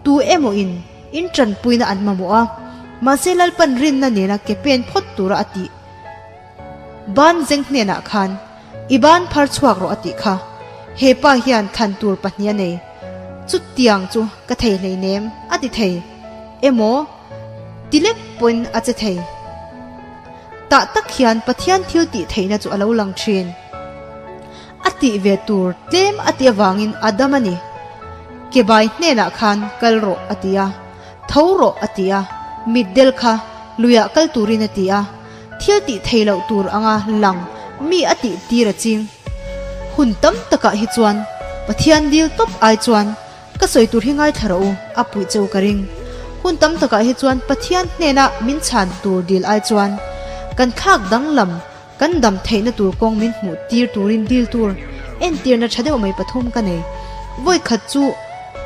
Tu emaw in in tanpuina an mamawh a, mahse Lalpan rinna nena ke pen phawt tura a tih. Ban zeng hnenah khan i ban phar chhuak rawh a tih kha. He pa hian thlan tur pahnih a nei. Chutiang chu ka thei hleinem a ti thei emaw ti lek pawhin a che thei. Tah tak hian Pathian thil tih theihna chu a lo lang thin. A tih ve tur tlem a tih avangin a dam a ni. Kebai hnenah khan kal rawh a ti a, tho rawh a ti a, mitdel kha luiah kal turin a ti a, thil tih thei loh tur anga lang mi a tih tir a ching. Hun tam takah hi chuan Pathian dil tawp ai chuan ka sawi tur hi ngaithla rawh u a puih che u ka ring. Hun tam takah hi chuan Pathian hnena min chhan tur dil ai chuan kan thlak danglam Kan dam theihna tur kawng min hmuh tir turin dil tur entirna tha deuh mai pathum ka nei. Vawi khat chu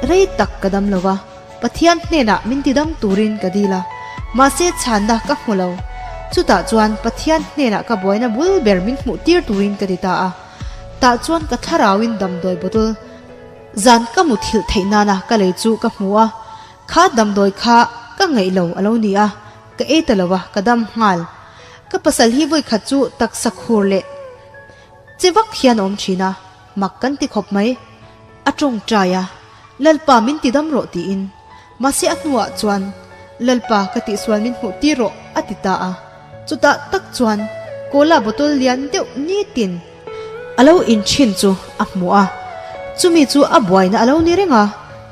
rei tak ka dam lo va, Pathian hnenah min ti dam turin ka dil a, mahse chhanna ka hmu lo. Chutah chuan Pathian hnenah ka buaina bul ber min hmuh tir turin ka ti ta a. Tah chuan ka thlarauin damdawi bottle zan ka muthilh theih nana ka lei chu ka hmu a, kha damdawi kha ka ngaih lo a lo ni a, Ka ei ta lo a, ka dam nghal. Ka pasal hi vawi khat chu taksa khur leh che vak hian a awm thin a, mak kan ti khawp mai. A tawngtai a, Lalpa min ti dam rawh tiin. Mahse a hnuah chuan, Lalpa ka tihsual min hmuh tir rawh a ti ta a. Chutah tak chuan cola bottle lian deuh nitin a lo inthin chu a hmu a, chumi chu a buaina a lo ni reng a.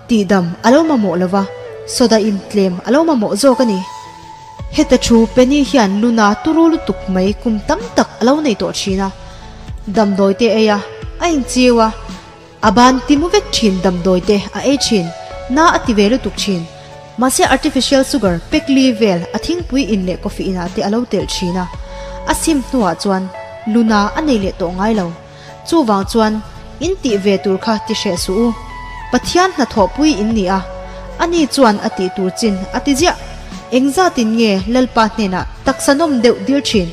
Tihdam a lo mamawh lo va, soda intlem a lo mamawh zawk a ni. Heta thu Penny hian Luna turu lutuk mai kum tam tak a lo nei tawh thin a. Damdawi te ei a, a inchiu a, a ban ti mu vek thin damdawi te a ei thin, na a ti ve lutuk thin. Mahse artificial sugar pekli vel a thingpui in leh coffee inah te a lo telh thin a. A sim hnuah chuan Luna a nei leh tawh ngai lo. Chuvang chuan, in tih ve tur kha ti hreh suh u. Pathian hnathawhpui in ni a, ani chuan a tih tur chin a ti ziah. Engzatin nge Lalpa hnenah taksa nawm deuh dil thin?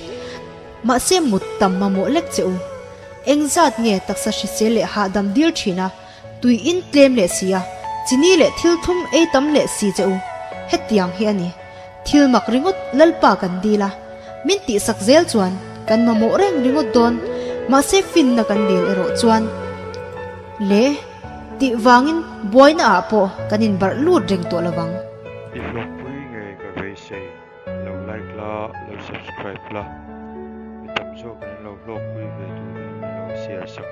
Mahse mut tam mamawh lek che u. Engzat nge taksa hrisel leh hahdam dil thin a, tui in tlem leh si a, chini leh thil thlum ei tam leh si che u. Hetiang hi a ni. Thil mak ringawt Lalpa kan dil a, min tihsak zel chuan kan mamawh reng ringawt dawn, mahse finna kan dil erawh chuan le tih vangin buaina ah pawh kan inbarh lut reng tawh lovang. I hlawkpui ngei ka beisei, lo like la, lo subscribe la, mi tam zawk an lo hlawkpui ve turin min lo share sak.